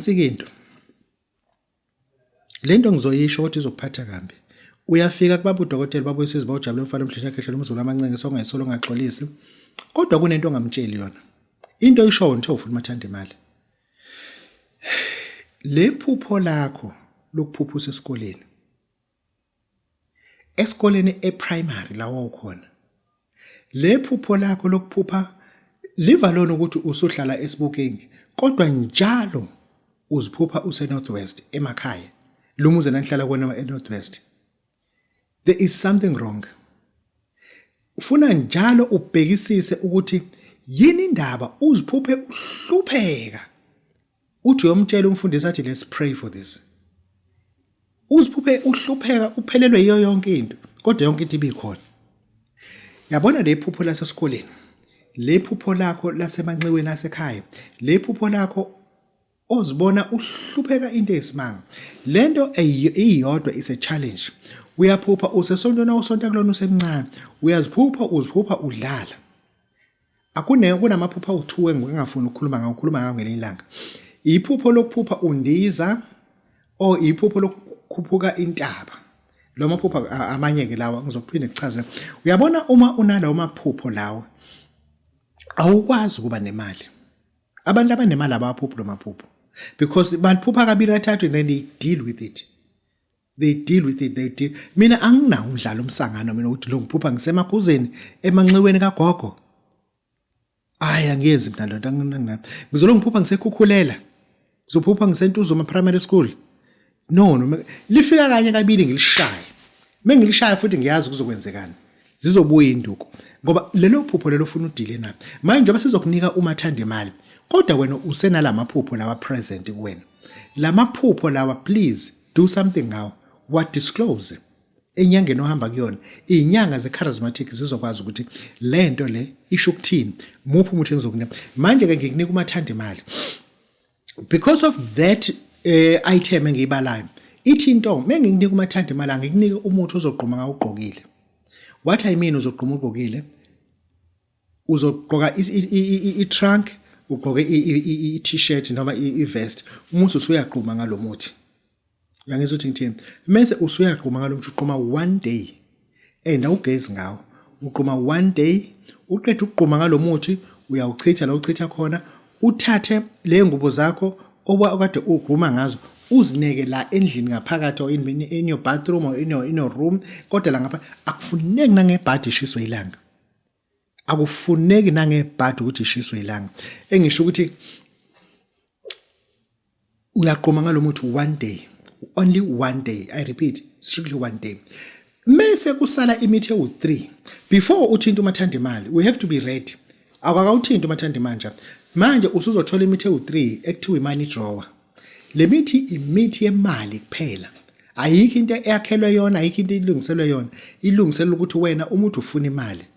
Nansi into. Lento ngizoyisho ukuthi izokuphatha kambi. Uyafika kubaba udokotela, baba uyisizwe, bawujabule umfana omhlesha khehla umzulu amancenge songayisolo ongaxolisi. Kodwa kunento ongamtsheli yona. Into oyishoyo nje ufuna umathanda imali. Le phupho lakho lokuphupha usesikoleni. Esikoleni eprimary la wawukhona. Le phupho lakho lokuphupha liva lona ukuthi usuhlala eSibukeng, kodwa njalo uziphupha use Northwest emakhaya. Lumuze nanihlala kuwona eNorth West. There is something wrong. Ufuna njalo ubhekisise ukuthi yini indaba uziphuphe uhlupheka. Uthi uyomtshela umfundisi, athi, "Let's pray for this." Uziphuphe uhlupheka, uphelelwe yiyo yonke into, kodwa yonke into ibikhona. Yabona le phupho lasesikoleni, le phupho lakho lasemanxiweni asekhaya, le phupho lakho ozibona uhlupheka into eyisimanga. Lento iyodwa is a challenge. Uyaphupha usesontweni awusonta kulona usemncane, uyaziphupha uziphupha udlala. Akune kunamaphupho awu-2 engingafuni ukukhuluma ngawo, ukukhuluma ngawo ngelinye ilanga. Iphupho lokuphupha undiza or iphupho lokukhuphuka intaba. Lo maphupho amanye ke lawa ngizophinde ngichaze. Uyabona uma unalawo maphupho lawo, awukwazi ukuba nemali. Abantu abanemali abaphuphi lo maphupho because baliphupha kabili kathathu and then they deal with it. They deal with it, they deal. Mina anginawo umdlalo umsangano mina ukuthi lo ngiphupha ngisemakhuzeni emanxiweni kagogo. Hayi, angiyenzi mina lento, anginami. Ngizolo ngiphupha ngisekhukhulela. Ngizophupha ngiseNtuzuma Primary School. No, lifika kanye kabili ngilishaya. Mengilishaya futhi ngiyazi kuzokwenzekani. Zizobuya induku. Ngoba lelo phupho lelo ufuna udeale nalo. Manje njengoba sizokunika umathanda imali, kodwa wena usenalamaphupho lawa present kuwena. Lamaphupho lawa, please do something ngawo. What disclose? Enyangeni ohamba kuyona, izinyanga ze-charismatic zizokwazi ukuthi lento le isho ukuthini, muphi umuthi engizokunika. Manje ke ngikunika umathanda imali. Because of that item engiyibalayo, ithi into mengikunika umathanda imali, angikunika umuthi ozogquma ngawugqokile. What I mean, uzogquma ugqokile, uzogqoka i-trunk, ugqoke i-t-shirt noma i-vest, umuthi usuyaqhuma ngalomuthi. Uyangizwa ukuthi ngithini? Mase usuyaqhuma ngalomuthi, uqhuma one day and awugezi ngawo. Uqhuma one day, uqeda ukuqhuma ngalomuthi, uyawuchitha la uchitha khona, uthathe le ngubo zakho okade ugquma ngazo, uzineke la endlini ngaphakathi or in your bathroom or in your room, kodwa la ngapha akufuneki nangebhadi ishiswe ilanga. Akufuneki nangebhadi ukuthi ishiswe ilanga. Engisho ukuthi uyaqhuma ngalomuthi one day, only one day, I repeat, strictly one day. Mase kusala imithi ewu3 before uthinta umathanda imali. We have to be ready. Awukakawuthinta umathanda imali nje manje, usuzothola imithi ewu3 ekuthiwa i-money drawer. Le mithi imithi yemali kuphela, ayikho into eyakhelwe yona, ayikho into ilungiselwe yona, ilungiselwe ukuthi wena umuntu ufuna imali.